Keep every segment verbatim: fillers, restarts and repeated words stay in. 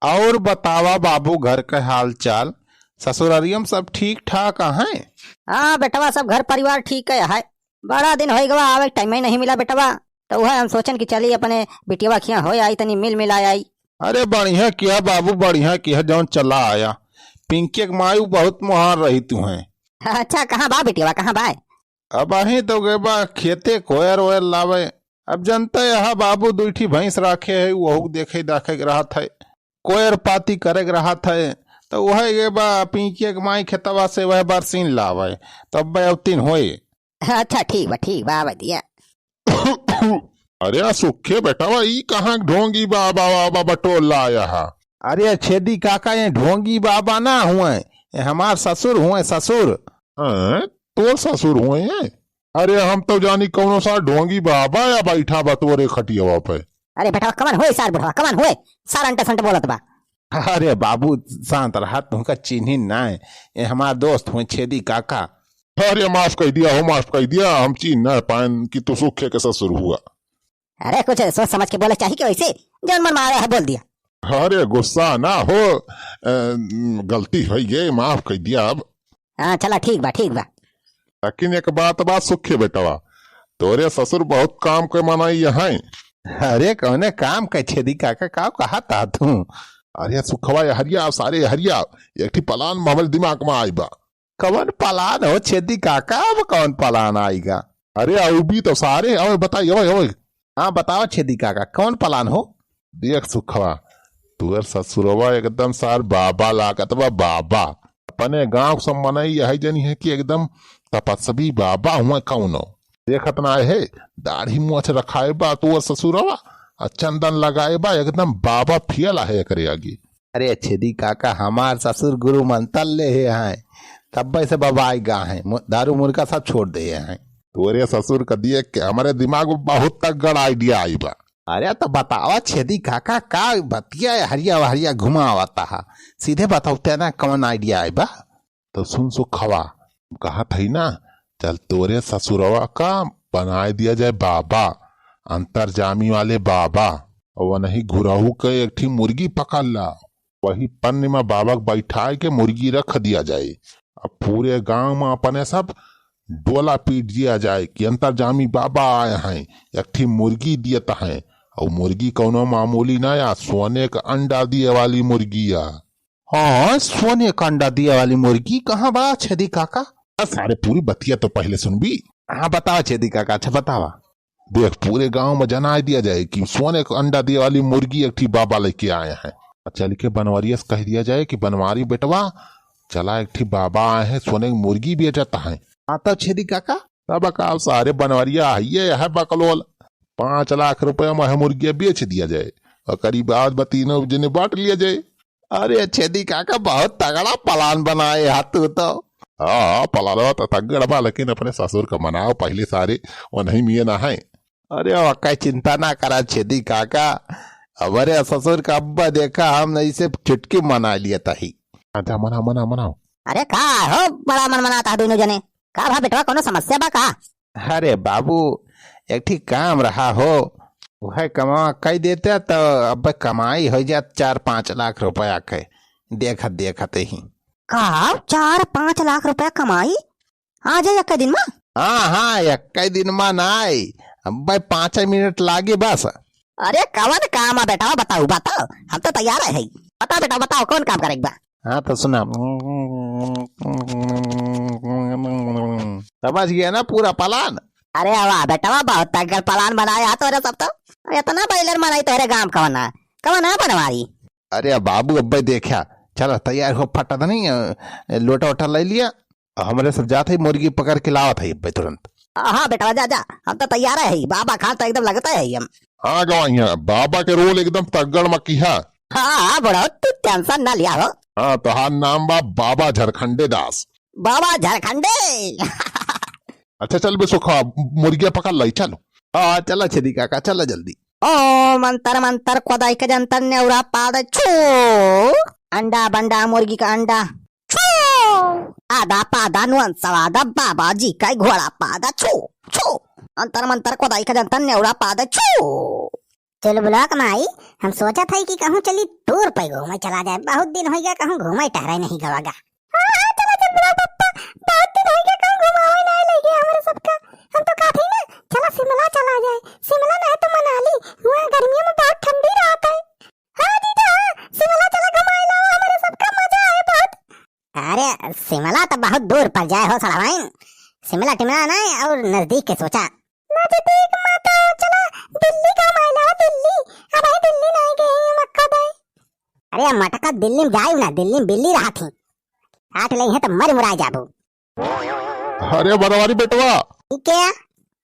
और बतावा बाबू, घर के हाल चाल? ससुररियम सब ठीक ठाक हैं? हाँ बेटवा, सब घर परिवार ठीक है, है। बड़ा दिन होइ गवा, आवे टाइम ही नहीं मिला बेटवा। तो वह हम सोचन कि चली अपने बिटिया खिया हो आई, तनी मिल मिला आई। अरे बढ़िया किया बाबू, बढ़िया किया जौन चला आया। पिंकी के माई उ बहुत मुहार रही तू हैं। अच्छा, कहाँ बा बिटिया, कहाँ बा? अब अहीं तो गए बा खेते कोयर ओयर लावे। अब जनते यह बाबू दुई ठी भैंस राखे है, वहू देखे दाखे के रहत है, कोयर पाती करे के रहत है। तो वह गए बा पिंकी के माई खेतवा से वह बरसीन लावे, तब अवतीन होए। अच्छा ठीक बा, ठीक बा, आवे दिया। अरे आ सुखे बेटवा, ई कहाँ ढोंगी बाबा, बाबा बटोला आया हा? अरे छेदी काका, ये ढोंगी बाबा ना हुए, ये हमार ससुर हुए, ससुर। हैं? तोर ससुर हुए हैं? अरे हम तो जानी कौनो सा ढोंगी बाबा या बैठा बा तोरे खटियावा पे। अरे बेटवा, कवन हुए सार बुढ़वा, कवन हुए? सार अंटे संटे बोलत बा। अरे बाबू, शांत रहा, तुमका चीन्ही ना है, ये हमार दोस्त हुए छेदी काका। अरे माफ कइ दिया हो, माफ कइ दिया, हम चीन ना पाएन कि तू सुखे के ससुर हुआ। अरे कुछ सोच समझ के बोले चाहिए कि वैसे जौन मन में आवे है बोल दिया। अरे गुस्सा ना हो, अ, गलती होइ गई, माफ कइ दिया अब। हाँ चला ठीक बा, ठीक बा। लेकिन एक बात बा सुखे बेटवा, तोरे ससुर बहुत काम के मनई हैं। अरे कौने काम के छेदी काका, का कहा था तू? अरे सुखवा यहरिया, सारे यहरिया, एक ठी प्लान हमरे दिमाग में आई बा। कवन प्लान हो छेदी काका, अब कवन प्लान आइगा? अरे अउबी तो सारे, अबे बताई, अबे, अबे। हाँ बताओ छेदी काका, कवन प्लान हो? देख सुखवा, तुअर ससुरवा एकदम सार बाबा लागत बा, बाबा। अपने गांव के सब मनई यही जनी है कि एकदम तपस्वी बाबा हुआ कौनो। देखत ना है, दाढ़ी मूछ रखाए बा तुअर ससुरवा, आ चंदन लगाए बा, एकदम बाबा फियल आहे एकरे आगे। अरे छेदी काका, हमार ससुर गुरु मंत्र लेहे हैं, तब्बे से बबाई गा हैं, मु-, दारू मुर्गा सब छोड़ देहे हैं। तोरे ससुर का देख के हमरे दिमाग में बहुत तगड़ idea आई बा। अरे तो बतावा छेदी काका, का बतिया हरिया हरिया घुमावता हा, सीधे बतावते ना कौन idea आई बा। तो सुन सुखवा, कहत हई ना, चल तोरे ससुरवा का बनाए दिया जाए बाबा, अंतर्जामी वाले बाबा, और वनही घुरहू के एक ठी मुर्गी पकड़ ला, वही पन्नी में बाबा के बैठाए के मुर्गी रख दिया जाए। अब पूरे गांव में अपने सब डोला पीट दिया जाए कि अंतर्जामी बाबा आए हैं, एक ठी मुर्गी दियत हैं, और मुर्गी कौनो मामूली ना या, सोने का अंडा दिए वाली मुर्गी या। हाँ, सोने का अंडा दिए वाली मुर्गी कहाँ बा छेदी काका? आ, सारे पूरी बतिया तो पहले सुनबी। हाँ, बतावा छेदी काका, अच्छा बतावा। देख, पूरे गांव में जनाए दिया जाए कि सोने का अंडा दिए वाली मुर्गी एक ठी बाबा लेके आए हैं। और चल के बनवरिया से कह दिया जाए कि बनवारी बेटवा, चला एक ठी बाबा आए हैं, सोने की मुर्गी बेचत हैं। हाँ, तब छेदी काका? तब का सारे बनवरिया हइये है बकलोल, पाँच लाख रुपया में है मुर्गिया बेच दिया जाए और करीब आज बा तीनों जने बांट लिया जाए। अरे छेदी काका, बहुत तगड़ा प्लान बनाए हा तू तो। हाँ, प्लानवा तो तगड़ बा, लेकिन अपने ससुर का मनाओ पहले सारे, वो नहीं मिये ना है। अरे ओका चिंता ना करा छेदी काका, हमारे ससुर का अब्बा देखा हम नहीं से चुटकी मना लिया ताही। अच्छा मना, मना, मनाओ। अरे का हो बड़ा मन मनाता है दोनों जने? का भा बेटवा, कोनो समस्या बा का? अरे बाबू, एक ठी काम रहा हो, वह कमा कई देते तो अब कमाई हो जात चार पाँच लाख रुपया के, देखत देखत ही। का चार पाँच लाख रुपया कमाई? आ जाए एक दिन में? हाँ, हाँ, एक दिन में ना आई, अब पाँच मिनट लागे बस। अरे कवन काम है बेटा, बताओ, बताओ, हम तो तैयार है। बताओ बेटा, बताओ कौन काम करेक बा? हाँ तो सुना, समझ गया ना पूरा प्लान? अरे वाह बेटवा, बहुत तगड़ प्लान बनाया तोरे सब तो। इतना बैलर मनाई तोरे गांव कवन है? कवन है बनवारी? अरे बाबू अब्बे देखा, चलो तैयार हो फटा तो नहीं, अ, लोटा वोटा ले लिया, हमरे सब जात है मुर्गी पकड़ के लावत है अब्बे तुरंत। हाँ, हाँ बेटवा जा, जा, हम तो तैयार है, बाबा खान तो एकदम लगता है हम। हाँ गवाइया, बाबा के रोल एकदम तगड़ में किहा। हाँ, हाँ बुढ़ऊ, तू टेंशन ना लिया हो। हाँ, तोहार नाम बा बाबा झारखंडे दास। बाबा झारखंडे। अच्छा चल बे सुखा, मुर्गिया पकड़ लाई, चलो। हाँ चलो छेदी काका, चलो जल्दी। ओम अंतर मंतर कोदाई के जंतर नेउरा पाद छू। अंडा बंडा मुर्गी का अंडा छू। आदा पादा नुअन सवाद बाबा जी का घोड़ा पाद छू छू। अंतर मंतर कोदाई के जंतर नेउरा पाद छू। चुलबुलवा क माई, हम सोचत हई कि कहूँ चली टूर पे घूमे चला जाए, बहुत दिन होइ गया कहूँ घूमे टहरे नहीं गवा गा। हाँ, हाँ, चला चुलबुलवा क पप्पा, बहुत दिन होइ गया कहूँ घुमावे नहीं ले गया हमरे सबका। हम तो कहत हई ना, चला शिमला चला जाए, शिमला नहीं तो मनाली, वहाँ गर्मियों में बहुत ठंडी रहत है। हाँ जीजा, हाँ, शिमला चला घुमाए लावा, हमरे सबका मजा आए बहुत। अरे शिमला तो बहुत दूर पड़ जाए हो सड़वाइन, शिमला टिमला नहीं और नजदीक के सोचा। नजदीक में तो चला दिल्ली घुमाए लावा, दिल्ली, अब ही दिल्ली नहीं गए हैं मक्का दे। अरे मटका दिल्ली में जाए ना, दिल्ली में बिल्ली रहा थी, काट ले है तो मर मुराए जाबू। अरे बनवारी बेटवा। ई के?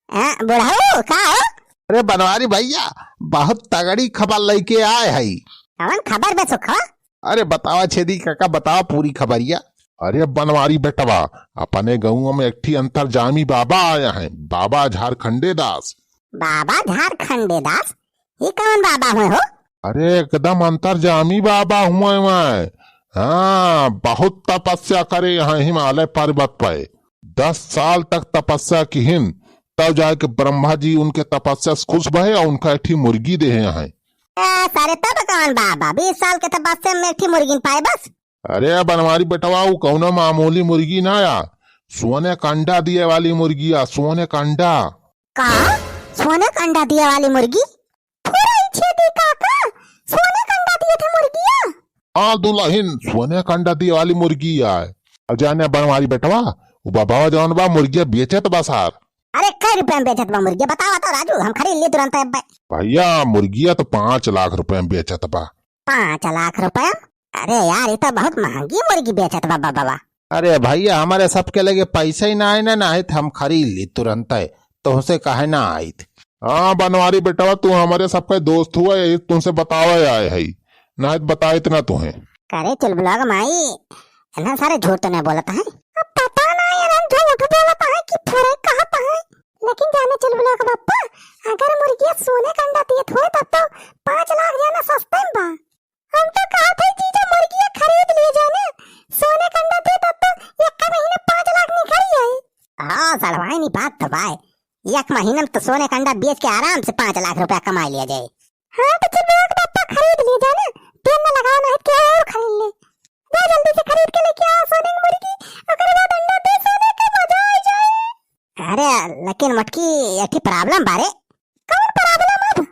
हाँ, बुढ़ऊ, का हो? अरे बनवारी भैया, बहुत तगड़ी खबर लइके आए हई। कवन खबर बे सुखवा? अरे बतावा छेदी काका, बतावा पूरी खबरिया। अरे बनवारी बेटवा, अपने गाँव में एक ठी अंतर्जामी बाबा आया है, बाबा झारखंडे दास। बाबा झारखंडे दास? ये कवन बाबा हुए हो? अरे एकदम अंतर्जामी बाबा हुए मैं। हाँ, बहुत तपस्या करे यहाँ हिमालय पर्वत पे। दस साल तक तपस्या किहिन, तब जाके ब्रह्मा जी उनके तपस्या से खुश भए और उनका एक ठी मुर्गी देहे हैं। ए, सारे तब कवन बाबा, बीस साल के तपस्या में एक ठी मुर्गी पाए बस। अरे बनवारी बेटवा, वो कौनो मामूली मुर्गी ना या, सोने का अंडा दिए वाली मुर्गी या, सोने का अंडा। का? सोने का अंडा दिए वाली मुर्गी? फुराई छेदी काका, सोने का अंडा दिए थे मुर्गिया? हाँ दुल्हन, सोने का अंडा दिए वाली मुर्गी आए। अब जाने बनवारी बेटवा, वो बाबा जौन बा मुर्गिया बेचत बा सार। अरे कै रुपया में बेचत बा मुर्गिया, बतावा तो राजू, हम खरीद लिए तुरंत अब। भैया मुर्गिया तो पाँच लाख रुपया में बेचत बा। पाँच लाख रुपया? अरे यार, ये तो बहुत महंगी मुर्गी बेचत बा बाबा। अरे भैया, हमरे सबके लगे पैसा ही ना आए ना, ना आइत हम खरीद ली तुरंत है, तुहसे काहे ना आइत। हाँ बनवारी बेटवा, तू हमरे सबके दोस्त हुआ, यही तुमसे बतावे आए है, ना आइत बताइत ना तुहे। करे चुलबुलवा क माई, इन्हें सारे झूठ तो नहीं बोलत है। अब पता ना यार, हम झूठ बोलत है कि फुरे कहत है, लेकिन जाने चुलबुलवा क बप्पा, अगर मुर्गिया सोने का अंडा दियत होए तब तो पाँच लाख जाना सस्ते में बा। हम तो कहत है जीजा मुर्गिया खरीद लिए जाए ना, सोने का अंडा दे तब तो एक महीना पाँच लाख निकल जाए। हाँ सड़वाइन, ई बात तो बाय, एक महीना में तो सोने का अंडा बेच के आराम से पाँच लाख रुपया कमा लिया जाए। हाँ तो चुलबुलवा क बप्पा खरीद लिए जाए ना, देर न लगाओ नहीं तो क्या और खरीद ले। जा जल्दी से खरीद के लेके आओ सोने की मुर्गी, ओकरे बाद अंडा दे सोने का मजा आ जाए। अरे लेकिन मटकी, एक ठी problem बारे। कौन problem अब?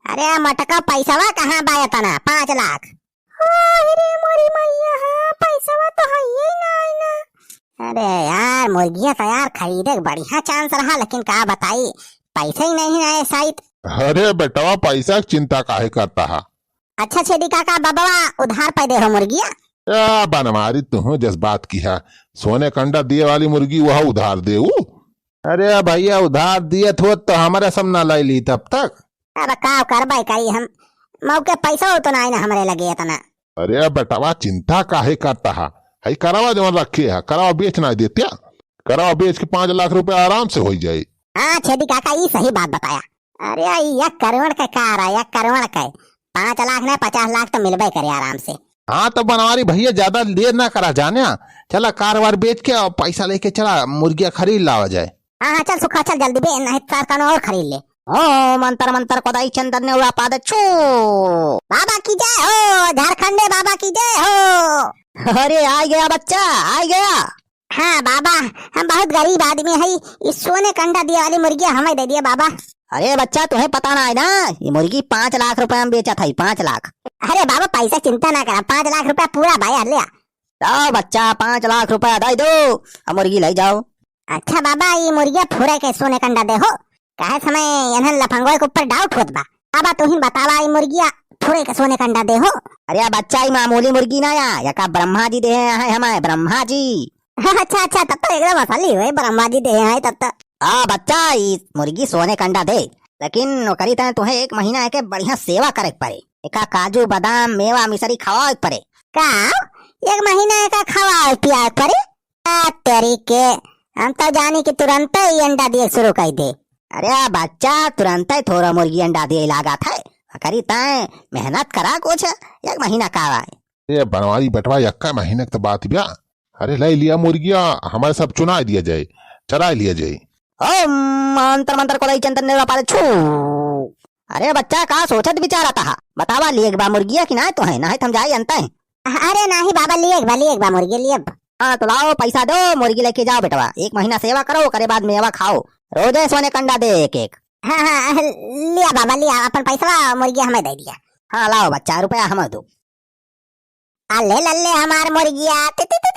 अरे मटका पैसवा कहाँ बा इतना, पाँच लाख? अरे मोरी मैया, हाँ, पैसवा तो है ही ना, है ना। अरे यार, मुर्गिया तो यार खरीदे के बढ़िया chance रहा, लेकिन का बताई, पैसा ही नहीं आए शायद। अरे बेटवा, पैसा की चिंता काहे करता है? अच्छा छेदी काका, बबवा उधार पे दे हो मुर्गिया। ए बनवारी, तुहूँ जज्बात की है। सोने का अंडा दिए वाली मुर्गी वह उधार देउ। अरे भैया, उधार दिए थो तो हमरे सब ना लाई ली तब तक। अब का करबे करी हम, मौके पैसा हो तो ना, ना हमरे लगे इतना। अरे बेटवा, चिंता काहे करता है? हई करवा जवन रखे है, करवा बेच ना देत्या। करवा बेच के पाँच लाख रुपया आराम से हो जाए। हाँ छेदी काका, ई सही बात बताया। अरे ई एक करोड़ के कार है, एक करोड़ के, पाँच लाख नहीं, पचास लाख तो मिलबे करे आराम से। हाँ तो बनवारी भैया, ज्यादा देर ना करा जाने, चला कार वार बेच के और पैसा लेके चला, मुर्गिया खरीद लावा जाए। हाँ हाँ चल सुखा, चल जल्दी बे, नहीं तो सार कौनो और खरीद ले। ओम अंतर मंतर कोदाई चंदन ने उड़ा पाद छू। बाबा की जय हो, झारखंडे बाबा की जय हो। अरे आ गया बच्चा, आ गया। हाँ बाबा, हम बहुत गरीब आदमी है, इस सोने का अंडा दिए वाली मुर्गिया हमें दे दिए बाबा। अरे बच्चा, तुम्हें पता ना है ना, ये मुर्गी पाँच लाख रुपया में बेचा था, पाँच लाख। अरे बाबा, पैसा चिंता ना करा, पाँच लाख रुपया पूरा भाई ले आ। जाओ बच्चा, पाँच लाख रुपया दे दो, अब मुर्गी ले जाओ। अच्छा बाबा, ये मुर्गिया फुरे के सोने का अंडा दे हो, काहे समय इन्हन लफंगोए के ऊपर doubt होत बा। बाबा, तू ही बतावा, ई मुर्गिया फुरे के सोने का अंडा दे हो? अरे बच्चा, ई मामूली मुर्गी ना या, यका ब्रह्मा जी देहे हैं हमारे, ब्रह्मा जी। अच्छा, अच्छा, तब तो एकदम असली हुए, ब्रह्मा जी देहे हैं तब तो। हाँ बच्चा, ई मुर्गी सोने का अंडा दे, लेकिन ओकरी तय तुहे एक महीना के बढ़िया सेवा करे के पड़े। एका काजू, बादाम, मेवा, मिसरी खवावे के पड़े। का? एक महीना एका खवावे पियावे के पड़े? आ, तेरी के, हम तो जानी कि तुरंत ही अंडा दिए शुरू कर दे। अरे बच्चा, तुरंत ही थोड़ा मुर्गी अंडा दिए लागत है। करी ताए मेहनत करा कुछ, एक महीना का आए। ए बनवारी बेटवा, यक्का महीने के तो बात बिया। अरे ले लिया मुर्गिया, हमारे सब चुना दिया जाए, चरा लिया जाए। ओम मंत्र मंत्र को दई चंदन ने पारे छू। अरे बच्चा, का सोचत विचारत हा? बतावा, लिएक बा मुर्गिया कि नाहीं तोहैं? नाहीं त हम जाई अनतै। अरे नाहीं बाबा, लिएक बा, लिएक बा मुर्गी, लिएक बा। हाँ, तो लाओ, पैसा दो, मुर्गी लेके जाओ बेटवा, एक महीना सेवा करो, ओकरे बाद मेवा खाओ, रोजे सोने क अंडा दे एक एक। हाँ, हाँ, लिया बाबा, लिया, अपन पैसवा मुर्गिया हमें दे दिया। हाँ, लाओ बच्चा, रुपया हमें दो। अले लल्ले हमार मुर्गिया, ती, ती, ती।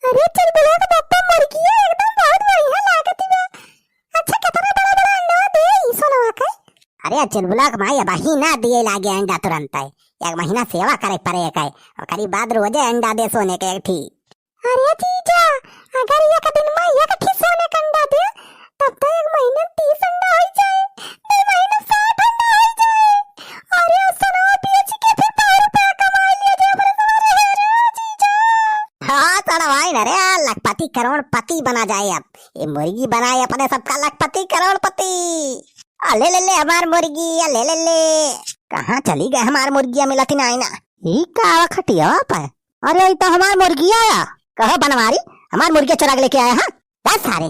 अरे चुलबुला के पप्पा, मुर्गिया एकदम बहुत बढ़िया लागत बा। अच्छा, कितना बड़ा बड़ा अंडा दे ई सोनवा के? अरे चुलबुला के माई, अबहीं ना दिए लागे अंडा तुरंतै, एक महीना सेवा करे पड़े के, ओकरी बाद रोजे अंडा दे सोने के एक ठी। अरे जीजा, अगर एक दिन में एक ठी सोने क अंडा दे, तब तो एक महीने में तीस अंडा होइ जाए, दो महीने में साठ अंडा होइ जाए। अरे सोनवा बेच के फिर पाँच रुपया कमाई लिया जाए, बोले तुम्हारे, अरे जीजा। हाँ, सड़वाइन, अरे लखपति करोड़पति बना जाए अब। ये मुर्गी बनाए अपने सबका लखपति करोड़पति। अले ले ले हमार मुर्गी, अले ले ले। कहाँ चली गए हमार मुर्गिया, मिलत ही नाहीं ना। ई का आवा खटियावा पे? अरे, ई तो हमार मुर्गिया आया। कहो बनवारी, हमार मुर्गिया चुरा के लेके आया है? दस सारे,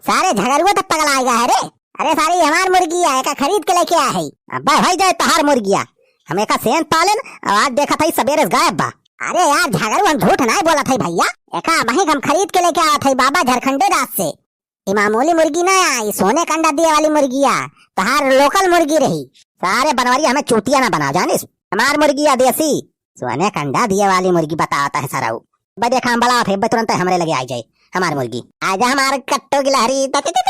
सारे झगरुआ तो पगला गया है रे। अरे सारे, ई हमार मुर्गिया, एका खरीद के लेके आया है। अब्बा भाई जाए तहार मुर्गिया, हम एका सेंत पालेन, और आज देखत हई सबेरे से गायब बा। अरे यार झगरू, हम झूठ नाहीं बोलत हई भैया, एका अबहीं हम खरीद के लेके आवत हई बाबा झारखंडे दास से। ई मामूली मुर्गी ना है, ई सोने क अंडा दिए वाली मुर्गिया, तहार local मुर्गी रही। सारे बनवारी हमें चूतिया ना बनाओ, जानिस? हमार मुर्गिया देसी, सोने क अंडा दिए वाली मुर्गी बतावत है सरऊ। बे देखा, हम बुलावत है, बे तुरंत हमरे लगे आ जाए, हमार मुर्गी। आ जा हमार कट्टो गिलहरी, ती, ती, ती।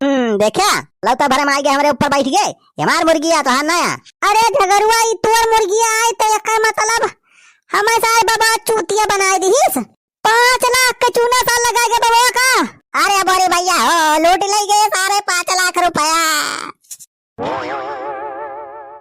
हम्म, देखा, लौता भरे में आ गए, हमरे ऊपर बैठ गए। ये हमार मुर्गिया, तोहार ना है। अरे झगरुआ, ई तोर मुर्गिया आए तो एकर मतलब हमें सारे बाबा चूतिया बनाए दिहिस। पाँच लाख के चूना सार लगाए के बबुआ का। अरे बोरे भैया हो, लूट ले गए सारे पाँच लाख रुपया।